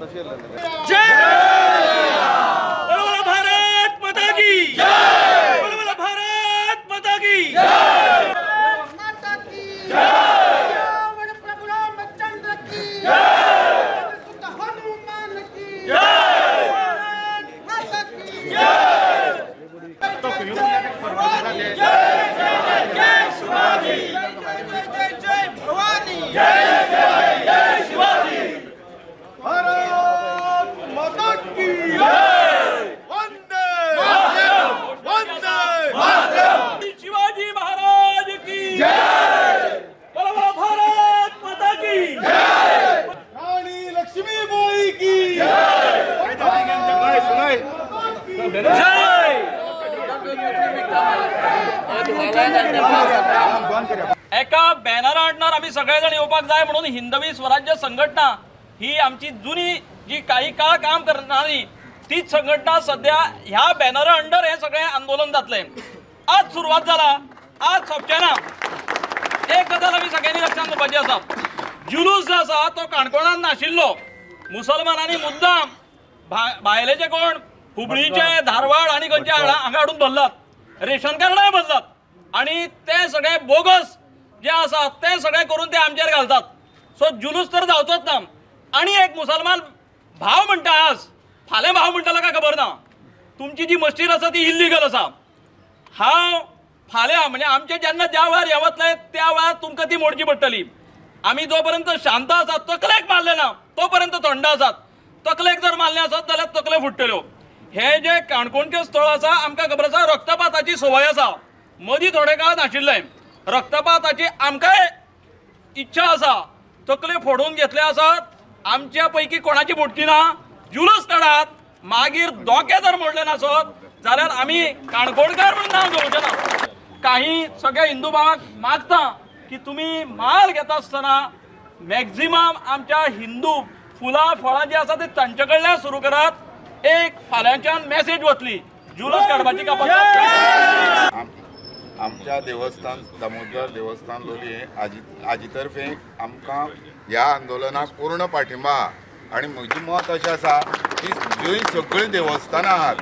बोलो भारत माता की जय, बोलो भारत माता की जय, माता की जय, प्रभु रामचंद्र की जय, हनुमान की जय, माता की जय, जय जय शिवाजी, जय जय जय भवानी, जय जय जय शिवाजी, भारत माता की जय, वंदे मातरम, वंदे मातरम, शिवाजी महाराज की जय, बोलो बोलो भारत माता की जय, रानी लक्ष्मीबाई की जय, जय। एका बॅनरा हाडणार आमी सगळे जाण येवपाक जाय म्हणून हिंदवी स्वराज्य संघटना ही आमची जुनी जी काही काळ काम करणारी तीच संघटना सध्या ह्या बॅनरा अंडर हे सगळें आंदोलन जातलें। आज सुरवात जाला, आज सोंपचें ना। एक गजाल आमी सगळ्यांनी लक्षांत दवरपाची आसा, जुलूस जो आसा तो काणकोणान नाशिल्लो। मुसलमानांनी मुद्दाम भायलेचे कोण हुबळीचे, धारवाड आनी खंयचे हांगा हाडून भरलात, रेशन कार्डाय भरलात आनी ते सगळे बोगस जे आसा ते सगळे करून ते आमचेर घालतात। सो जुलूस तर जावचोच ना। आनी एक मुसलमान भाव म्हणटा, आज फाल्यां भाव म्हणटलो काय खबर ना, तुमची जी मस्जीद आसा ती इल्लीगल आसा। हांव फाल्यां म्हणजे आमचे जेन्ना ज्या वेळार हे वतले त्या वेळार तुमकां ती मोडची पडटली। आमी जो पर्यंत शांत आसात, तकलेक मारले ना तो पर्यंत थंड आसात, तकलेक जर मारले आसत जाल्यार तकले फुट्टल्यो। हे जे काणकोणचें स्थळ आसा आमकां खबर आसा रक्तपाताची संवय आसा, मदीं थोडे काळ नाशिल्लें रक्तपाताची आमकांय इच्छा आसा, तकले फोडून घेतले आसत आमच्या पैकी कोणाची मोडची ना। जुलूस काडात, मागीर दोके जर मोडले नासत जाल्यार आमी काणकोणकार म्हणून नांव घेवचें ना। काही सगळ्या हिंदू भावाक मागता की तुमी माल घेता आसतना मॅक्झिमम आमच्या हिंदू फुलां फळां जी आसा ते तांचे कडल्यान सुरू करात। एक फाल्यांच्यान मॅसेज वतली जुलूस काडपाची कापाची। आमच्या देवस्थान दामोदर देवस्थान लोलयें हाजी तर्फे आमकां ह्या आंदोलनाक पूर्ण पाठिंबा आहा आनी म्हजें मत अशें आसा की जंय सगळीं देवस्थानां आहात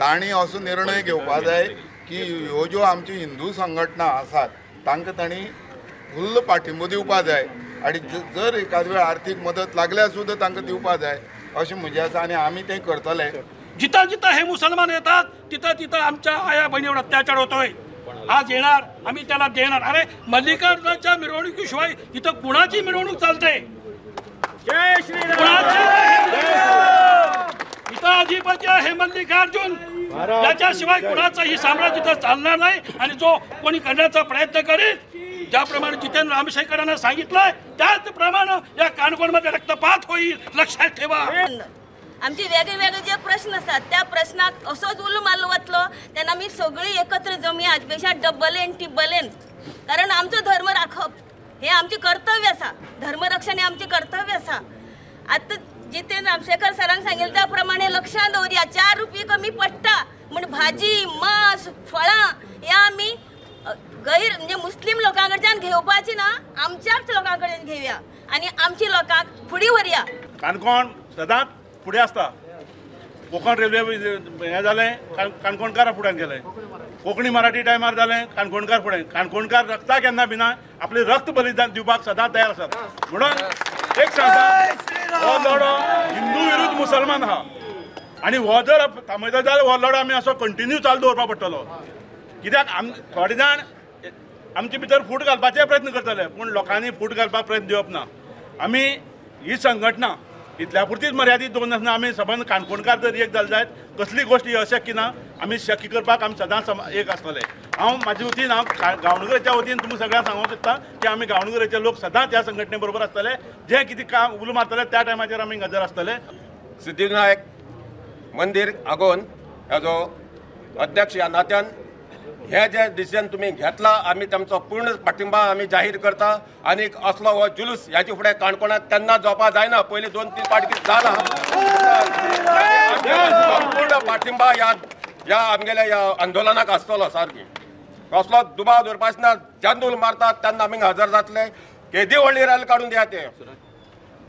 तांणी असो निर्णय घेवपा जाय की ह्यो ज्यो आमच्यो हिंदू संघटना आसात तांकां तांणी फुल्ल पाठिंबो दिवपा जाय आनी जर एकाद वेळ आर्थीक मदत लागल्यार सुद्दां तांकां दिवपा जाय अशें म्हजें आसा आनी आमी तें करतले। जिथं जिथं हे मुसलमान येतात तिथं तिथं आमच्या आया बहिणीवर अत्याचार होतोय। आज येणार आम्ही त्याला देणार। अरे मल्लिकार्जुनाच्या मिरवणुकीशिवाय इथं कुणाची मिरवणूक चालते? इथं अधिपती आहे मल्लिकार्जुन, त्याच्याशिवाय कुणाचंही साम्राज्य इथं चालणार नाही। आणि जो कोणी करण्याचा प्रयत्न करेल, ज्याप्रमाणे जितेंद्र आमशेकरांना सांगितलंय त्याचप्रमाणे या काणकोणमध्ये रक्तपात होईल, लक्षात ठेवा। आमचे वेगळे वेगळे जे प्रश्न आसात त्या प्रश्नाक असोच उलो मारलो वतलो तेन्ना आमी सगळीं एकत्र जमया, हाजे पेक्षा डब्बलेन टिब्बलेन, कारण आमचो धर्म राखप हें आमचें कर्तव्य आसा, धर्मरक्षण हें आमचें कर्तव्य आसा। आतां जितेंद्र आमशेकर सरान सांगिल्लें त्या प्रमाणे लक्षांत दवरया, 4 रुपये कमी पडटा म्हण भाजी, मांस, फळां ह्या आमी गैर म्हणजे मुस्लीम लोकां कडच्यान घेवपाची ना, आमच्याच लोकां कडल्यान घेवया आनी आमच्या लोकांक फुडें व्हरया। काणकोण सदांच फुडें आसता। कोंकण रेल्वे हें जालें, काणकोणकार फुड्यान गेले, कोंकणी मराठी टायमार जालें, काणकोणकार फुडें। काणकोणकार रक्ता केन्ना भिना, आपलें रक्त बलिदान दिवपाक सदांच तयार आसात। म्हणून एक सांगता, हो लढो हिंदू विरुद्ध मुसलमान आहा आनी हो जर थांबयता जाल्यार हो लढो आमी असो कंटिन्यू चालू दवरपा पडटलो। कित्याक थोडे जाण आमचे भितर फूट घालपाचे प्रयत्न करतले, पूण लोकांनी फूट घालपाक प्रयत्न दिवप ना। आमी ही संघटना इतल्या पुरतीच मर्यादीत दवरनासतना आमी सबंद काणकोणकार जर एक जाले जायत कसली गोश्ट ही अशक्य ना, आमी शक्य करपाक आमी सदांच एक आसतले। हांव म्हाजे वतीन, हांव गांवणगराच्या वतीन तुमकां सगळ्यांक सांगूंक सोदता की आमी गांवणगराचे लोक सदांच ह्या संघटने बरोबर आसतले। जें कितें काम उलो मारतले त्या टायमाचेर आमी हजर आसतले। सिद्धिविनायक मंदीर आगोन हेजो अध्यक्ष ह्या नात्यान हे जे डिसिजन तुम्ही घेतला आमी तांचो पूर्ण पाठिंबा आमी जाहीर करता। आनी असलो हो जुलूस ह्याचे फुडें काणकोणांत केन्ना जावपा जायना, पयलीं 2-3 फावटी जाला। संपूर्ण पाठिंबा ह्या ह्या आमगेल्या ह्या आंदोलनाक आसतलो सारकी, कसलो दुबाव दवरपाचो ना। जेन्ना उलो मारतात तेन्ना आमी हजर जातले। केदी व्हडली रॅली काडून दिया ते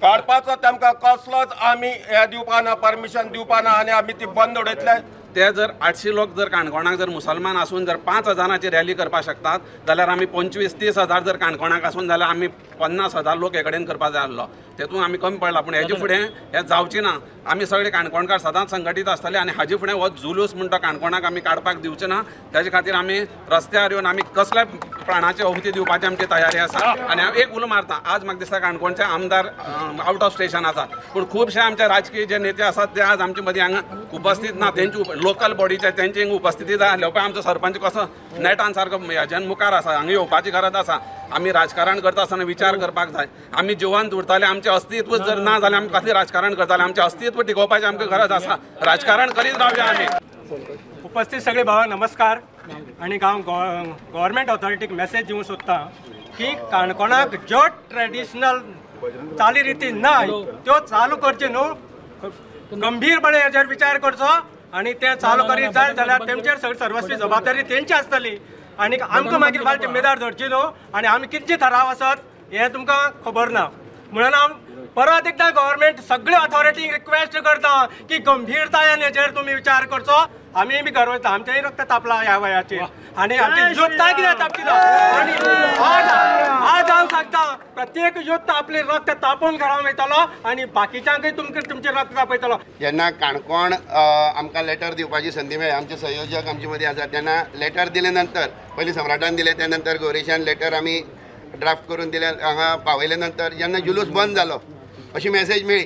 काडपाचो तांकां कसलोच आमी हे दिवपा ना, परमिशन दिवपा ना आनी आमी ती बंद उडयतले। ते जर 800 लोक जर काणकोणाक जर मुसलमान आसून जर 5,000 रॅली करपाक शकतात जाल्यार आमी 25-30 हजार जर काणकोणाक आसून जाल्यार आमी 50,000 लोक हे कडेन करपाक जाय आसलो, तेतून आमी कमी पडला। पूण हेजे फुडें हें जावचें ना। आमी सगळे काणकोणकार सदांच संघटीत आसतले आनी हाजे फुडें हो जुलूस म्हणटा काणकोणाक आमी काडपाक दिवचे ना। तेजे खातीर आमी रस्त्यार येवन आमी कसल्या प्राणाचे अवती दिवपाची आमची तयारी आसा। आनी हांव एक उलो मारता, आज म्हाका दिसता काणकोणचे आमदार आवट ऑफ स्टेशन आसा, पूण खुबशे आमचे राजकीय जे नेते आसात ते आज आमचे मदीं हांगा उपस्थित ना। तेंची लोकल बॉडीचे तेंची उपस्थिती जाय आसली। पळय आमचो सरपंच कसो नेटान सारको हेज्यान मुखार आसा, हांगा येवपाची गरज आसा। आमी राजकारण करता आसतना विचार करपाक जाय। आमी जिवंत उरताले, आमचें अस्तित्व जर ना जाल्यार आमी कसलें राजकारण करताले? आमचें अस्तित्व टिकोवपाची आमकां गरज आसा। राजकारण करीत रावया आमी। उपस्थित सगळे भावांक नमस्कार। आनी हांव गव्हर्मेंट ऑथॉरिटीक मेसेज दिवंक सोदता की काणकोणाक ज्यो ट्रेडिशनल चालीरिती ना त्यो चालू करच्यो न्हू, गंभीरपणे हेजेर विचार करचो आनी ते चालू करीत जाय जाल्यार तेमचेर सगळी सर्वस्वी जबाबदारी तेंची आसतली आनी आमकां मागीर फाल्यां जिम्मेदार धरची न्हू आनी आमी कितले थराव आसत हें तुमकां खबर ना। म्हणून हांव परत एकदां गव्हर्मेंट सगळे ऑथॉरिटींक रिक्वेस्ट करता की गंभीरतायेन हेजेर तुमी विचार करचो। आमी बी गर्व येता, आमचेंय रक्त तापला ह्या वयाचेर आनी आमची युद्धां कित्याक तापची ना। आनी आज हांव सांगता प्रत्येक युद्ध आपलें रक्त तापोवन घरा वयतलो आनी बाकीच्यांकय तुमकां तुमचें रक्त तापयतलो। जेन्ना काणकोण आमकां लेटर दिवपाची संदी मेळ्ळी, आमचे संयोजक आमचे मदीं आसा, तेन्ना लेटर दिले नंतर पयलीं सम्राटान दिलें, त्या नंतर गौरेशान लेटर आमी ड्राफ्ट करून दिले, हांगा पावयले नंतर जेन्ना जुलूस बंद जालो अशी मेसेज मेळ्ळी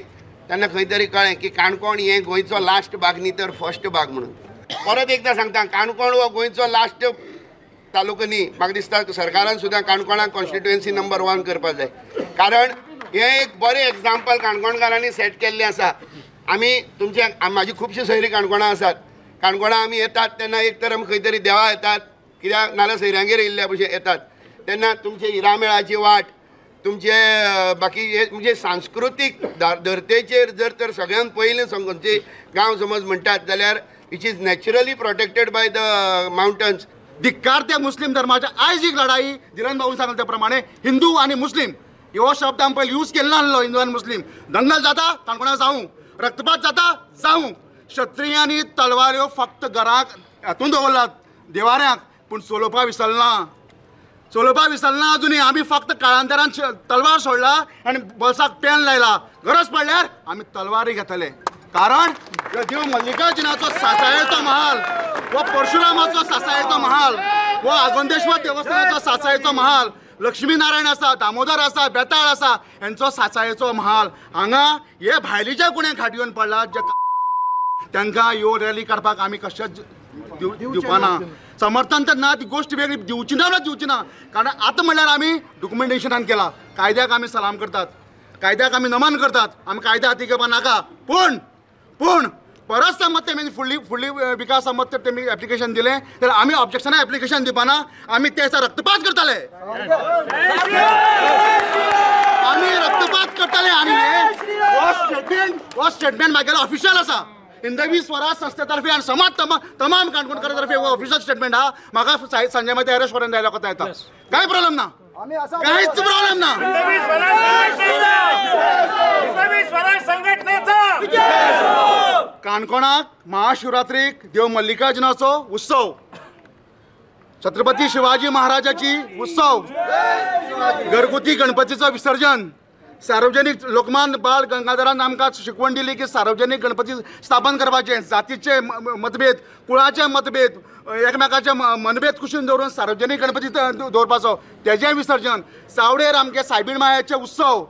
तेन्ना खंय तरी कळ्ळें की काणकोण हें गोंयचो लास्ट भाग न्ही तर फर्स्ट भाग म्हणून। परत एकदां सांगता, काणकोण हो गोंयचो लास्ट तालुको न्ही। म्हाका दिसता सरकारान सुद्दां काणकोणाक कॉन्स्टिट्युएन्सी नंबर 1 करपाक जाय, कारण हें एक बरें एग्जाम्पल काणकोणकारांनी सेट केल्लें आसा। आमी तुमचे म्हाजी खुबशी सोयरी काणकोणां आसात, काणकोणां आमी येतात तेन्ना एक तर आमी खंय तरी देवा येतात, कित्याक नाल्यार सोयऱ्यांगेर येयल्ल्या भशेन येतात, तेन्ना तुमचे हिरामेळाची वाट, तुमचे बाकी हे म्हणजे सांस्कृतीक धरतेचेर जर तर सगळ्यांत पयलें खंयचे गांव समज म्हणटात जाल्यार which is naturally protected by the mountains. धिक्कार त्या मुस्लिम धर्माच्या। आयज एक लढाई धीरन भाऊन सांगले त्या प्रमाणे हिंदू आनी मुस्लिम हो शब्द आमी पयलीं यूज केल्लो नासलो। हिंदू आनी मुस्लिम दंगल जाता काणकोणा जावं, रक्तपात जाता जावं, क्षत्रियांनी तलवाऱ्यो फक्त घराक हातून दवरलात देवाऱ्यांक, पूण चलोवपा विसरना, चलोवपा विसरना अजुनूय। आमी फक्त काळांतरान तलवार सोडला आनी बोल्साक पेन लायला, गरज पडल्यार आमी तलवारी घेतले। कारण देव मल्लिकार्जुनाचो सासायेचो महाल, वो परशुरामाचो सासायेचो महाल, वो आगोंदेश्वर देवस्थानाचो सासायेचो महाल, लक्ष्मीनारायण आसा, दामोदर आसा, बेताळ आसा, हेंचो सासायेचो महाल। हांगा हे भायलीच्या गुणे खाट येवन पडला जे तांकां ह्यो रॅली काडपाक आमी कशेंच दिवपाना, समर्थन तर ना, ती गोश्ट वेगळी, दिवची ना म्हणल्यार दिवची ना। कारण आतां म्हणल्यार आमी डॉक्युमेंटेशनान केला, कायद्याक आमी सलाम करतात, कायद्याक आमी नमन करतात, आमी कायद्या हाती घेवपा नाका। पूण पूण परत समज तेमी फुडली फुडली विकास समज तर तेमी एप्लिकेशन दिलें जाल्यार आमी ऑब्जेक्शना एप्लिकेशन दिवपाना, आमी ते दिसा रक्तपात करतले, आमी रक्तपात करतले। आनी हो स्टेटमेंट म्हागेलो ऑफिशियल आसा, हिंदवी स्वराज संस्थेतर्फे आनी समाज तमाम काणकोणकारा तर्फे हो ऑफिशियल स्टेटमेंट आहा। म्हाका संजय मेहता अरेस्ट करून जाय कोता येता, कांय प्रॉब्लेम ना, कांयच प्रॉब्लेम ना। काणकोणाक महाशिवरात्रीक देव मल्लिकार्जुनाचो उत्सव, छत्रपती शिवाजी महाराजाची उत्सव, घरगुती गणपतीचो विसर्जन, सार्वजनिक लोकमान बाळ गंगाधरान आमकां शिकवण दिली की सार्वजनिक गणपती स्थापन करपाचें, जातीचे मतभेद, कुळाचे मतभेद, एकमेकाचे मनभेद कुशीन दवरून सार्वजनिक गणपती दवरपाचो, तेजें विसर्जन, चावडेर आमगे सायबीण मायाचे उत्सव,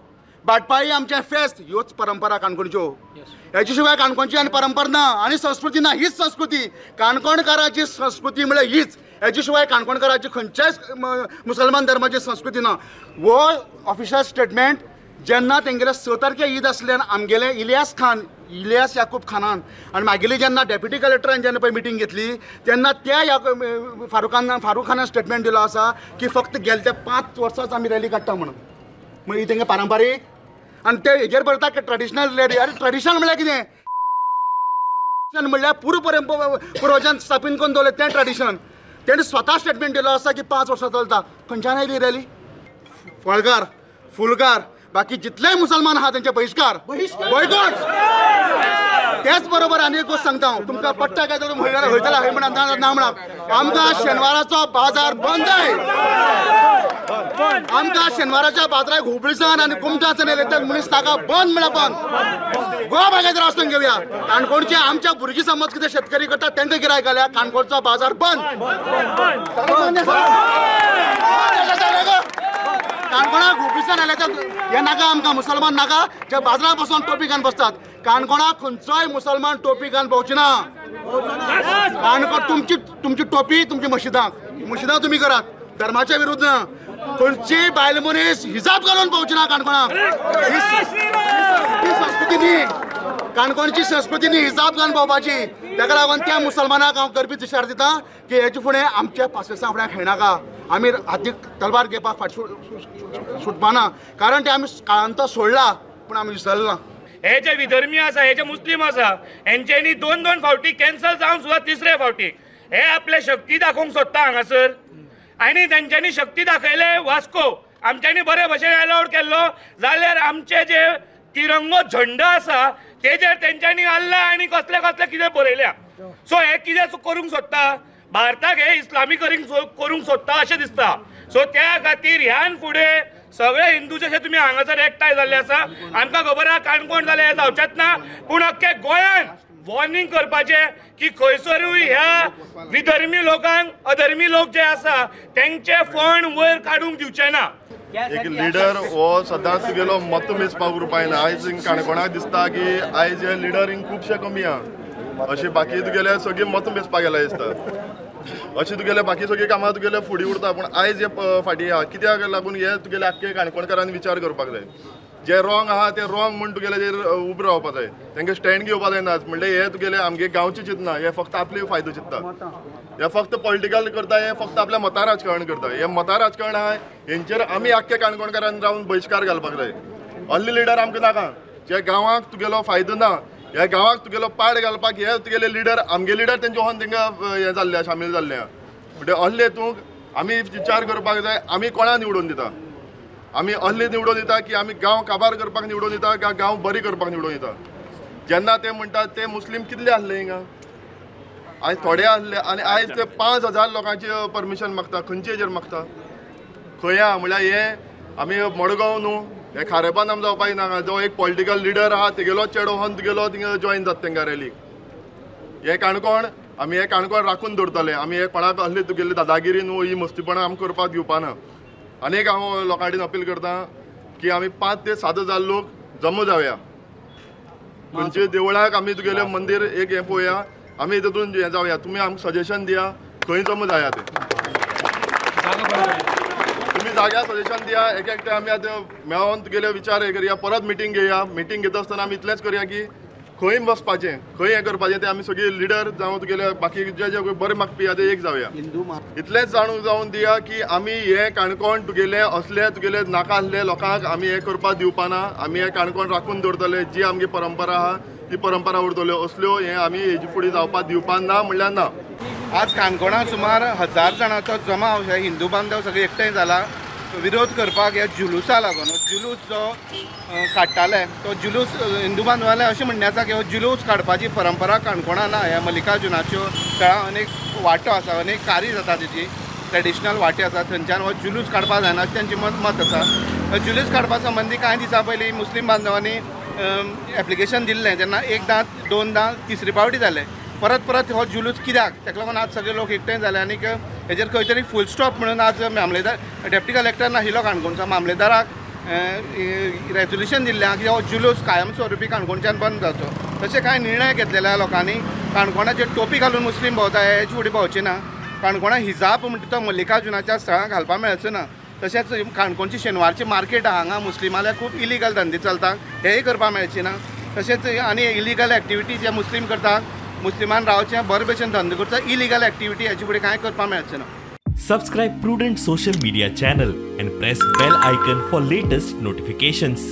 भाटपाळी आमचें फेस्त, ह्योच परंपरा काणकोणच्यो। हेचे शिवाय काणकोणची आनी परंपरा ना आनी संस्कृती ना। हीच संस्कृती काणकोणकाराची संस्कृती म्हळ्यार हीच, हेचे शिवाय काणकोणकाराची खंयच्याच मुसलमान धर्माची संस्कृती ना। हो ऑफिशियल स्टेटमेंट जेन्ना तेंगेले 6 तारखे ईद आसले आनी आमगेले इलियास खान, इलियास याकूब खानान आनी मागेली जेन्ना डेप्युटी कलेक्टरान जेन्ना पळय मिटींग घेतली तेन्ना त्या फारूक खानान स्टेटमेंट दिलो आसा की फक्त गेले त्या 5 वर्सांच आमी रॅली काडटा म्हणून। मागीर तेंगे पारंपारीक आनी ते हेजेर बरयता की ट्रेडिशनल रॅली। आरे ट्रेडिशनल म्हणल्यार कितें? म्हणल्यार पुर्वजान स्थापीत करून दवरलें तें ट्रेडिशन। तेणें स्वता स्टेटमेंट दिलो आसा की 5 वर्सां चलता। खंयच्यान आयली रॅली? फळगार, फुलगार, बाकी जितले मुसलमान आहा तेंचे बहिष्कार, बॉयकॉट. तेच बरोबर आनी एक गोश्ट सांगता हांव तुमकां, पट्टा काय हयतला हय म्हणा ना म्हणा, आमकां शेनवाराचो बाजार बंद जाय. आमकां शेनवाराच्या बाजाराक हुबळीसान आनी कुमटासान येयले मनीस नाका, बंद म्हळ्यार बंद. गोवा बागायत वचून घेवया. काणकोणचे आमच्या भुरगीं समज कितें शेतकरी करतात तेंकां गिरायक घाल्या, काणकोणचो बाजार बंद. काणकोणाक हुबळीसान आयले तर हे नाका आमकां, मुसलमान नाका जे बाजारात बसून टोपी घालून बसतात. काणकोणाक खंयचोय मुसलमान टोपी घालून भोंवची ना. काणकोण तुमची तुमची टोपी तुमची मशिदाक, मशिदां तुमी करात, धर्माच्या विरुद्ध ना. खंयची बायल मनीस हिजाब घालून भोंवची ना काणकोणाक. ही संस्कृती न्ही, काणकोणची संस्कृती न्ही हिजाब घालून भोंवपाची. ताका लागून त्या मुसलमानाक हांव गर्बीत इशार दिता की हेचे फुडें आमच्या पासियेंसा फुडें खेळनाका. आमी हातीक तलवार घेवपाक फाट सुटपाना, कारण ते आमी काळांत सोडला पूण आमी विसरला. हे जे विधर्मी आसा, हे जे मुस्लीम आसा, हेंच्यांनी दोन दोन फावटी कॅन्सल जावन सुद्दां तिसरे फावटी हे आपले शक्ती दाखोवंक सोदता हांगासर. आनी तेंच्यांनी शक्ती दाखयले वास्को आमच्यांनी बरे भशेन एलावड केल्लो जाल्यार आमचे जे तिरंगो झंडो आसा तेजेर तेंच्यांनी अल्ला आनी कसले कसले कितें बरयल्या. सो हे कितें करूंक सोदता, भारताक हे इस्लामी करूंक सोदता अशें दिसता. सो त्या खातीर ह्यान फुडें सगळे हिंदू जशे तुमी हांगासर एकठांय जाल्ले आसा, आमकां खबर आहा काणकोण जालें हें जावचेंच ना, पूण अख्खे गोंयान वॉर्निंग करपाचें की खंयसरूय ह्या विधर्मी लोकांक, अधर्मी लोक जे आसा तेंचे फंड वयर काडूंक दिवचे ना. एक लिडर हो सदांच तुगेलो मत मेजपाक उरपाक. आयज काणकोणाक दिसता की आयज हे लिडर हिंग खुबशे कमी आहा, अशें बाकी तुगेले सगळीं मत मेजपाक गेला दिसता, अशें तुगेले बाकी सगळीं कामां तुगेले फुडें उरता, पूण आयज हे फाटीं आहा. कित्याक लागून हे तुगेले आख्खे काणकोणकारांनी विचार करपाक जाय. जे रॉंग आहा ते रॉंग म्हूण तुगेले जेर उबें रावपाक जाय, तांकां स्टँड घेवपाक जायना. म्हणल्यार हे तुगेले आमगे गांवचे चिंतना, हे फक्त आपले फायदो चिंतता, हे फक्त पॉलिटिकल करता, हे फक्त आपल्या मतां राजकारण करता. हे मतां राजकारण आहा हेंचेर आमी आख्खे काणकोणकारान रावन बहिश्कार घालपाक जाय. असले लिडर आमकां नाका जे गांवाक तुगेलो फायदो ना, ह्या गांवाक तुगेलो पाड घालपाक हे तुगेले लिडर, आमगे लिडर तेंचे वचोन तेंकां हें जाल्ले, सामील जाल्ले आहा. म्हणटे असले हितूंक आमी विचार करपाक जाय, आमी कोणा निवडून दिता. आमी असले निवडून दिता की आमी गांव काबार करपाक निवडून दिता काय गांव बरी करपाक निवडून दिता. जेन्ना ते म्हणटात ते मुस्लीम कितले आसले हिंगा, आयज थोडे आसले आनी आयज ते 5000 लोकांचे परमिशन मागता. खंयचे हेजेर मागता, खंय आहा? म्हणल्यार हे आमी मडगांव न्हू, हे खारेपान आम जावपाक ना. जो एक पॉलिटिकल लिडर आहा तेगेलो चेडो वचोन तुगेलो थिंगा जॉयन जाता तेंकां रॅलीक. हे काणकोण आमी हे काणकोण राखून दवरतले. आमी हे कोणाक असली तुगेली दादागिरी न्हू, ही मस्तीपणां आमकां करपाक दिवपा ना. आनी एक हांव लोकां कडेन अपील करता की आमी 5 ते 7 हजार लोक जमा जावया, खंयचे देवळाक आमी तुगेलें मंदीर एक हें पळोवया, आमी तितून हें जावया. तुमी आमकां सजेशन दिया खंय जमा जाया ते, तुमी जाग्यार सजेशन दिया. एक एकटे आमी आतां मेळोन तुगेले विचार हें करया, परत मिटींग घेवया. मिटींग घेता आसतना आमी इतलेंच करया की खंय बसपाचें, खंय हें करपाचें तें आमी सगळी लिडर जावं तुगेले बाकी जे जे बरे मागपी आहा ते एक जावया. इतलेंच जाणून जावन दिया की आमी हें काणकोण तुगेले असले तुगेले नाका आसले लोकांक आमी हें करपाक दिवपा ना. आमी हें काणकोण राखून दवरतले, जी आमची परंपरा आहा ती परंपरा उरतल्यो, असल्यो हें आमी हेजे फुडें जावपाक दिवपा ना म्हणल्यार ना. आज काणकोणां सुमार 1000 जाणांचो जमाव हे हिंदू बांधव सगळे एकठांय जाला विरोध करपाक ह्या जुलूसा लागून. जुलूस जो काडटाले तो जुलूस हिंदू बांधवाले अशें म्हणणें आसा की हो जुलूस काडपाची परंपरा काणकोणां ना. ह्या मल्लिकार्जुनाच्यो थळां अनेक वांटो आसा, अनेक कारी जाता, तेजी ट्रेडिशनल वांटे आसा, थंयच्यान हो जुलूस काडपाक जायना अशें तेंचें मत आसा. जुलूस काडपा संबंदी कांय दिसां पयलीं मुस्लीम बांधवांनी एप्लिकेशन दिल्लें, जेन्ना एकदां दोनदां तिसरी पावटी जालें, परत परत हो जुलूस कित्याक, ताका लागून आज सगळे लोक एकठांय जाले आनीक हेजेर खंय तरी फूल स्टॉप म्हणून आज मामलेदार डेप्टी कलेक्टर नाशिल्लो काणकोणचो, मामलेदाराक रेजोल्युशन दिल्लें आहा की हो जुलूस कायमस्वरुपी काणकोणच्यान बंद जावचो. तशें कांय निर्णय घेतलेले लोकांनी. काणकोणाचेर टोपी घालून मुस्लीम भोंवता हेची फुडें भोंवचे ना. काणकोणा हिजाब म्हणटा तो मल्लिकार्जुनाच्या स्थळां घालपाक मेळचो ना. तशेंच काणकोणची शेनवारची मार्केट आहा, हांगा मुस्लिमाले खूब इलिगल धंदे चलता, हेय करपाक मेळचे ना. तशेंच आनी इलिगल एक्टिविटी जे मुस्लीम करता, मुस्लिमान रावचें बरे भशेन धंदो करचो, इलिगल एक्टिविटी हेचे फुडें कांय करपाक मेळचें ना. Subscribe Prudent Social Media channel and press bell icon for latest notifications.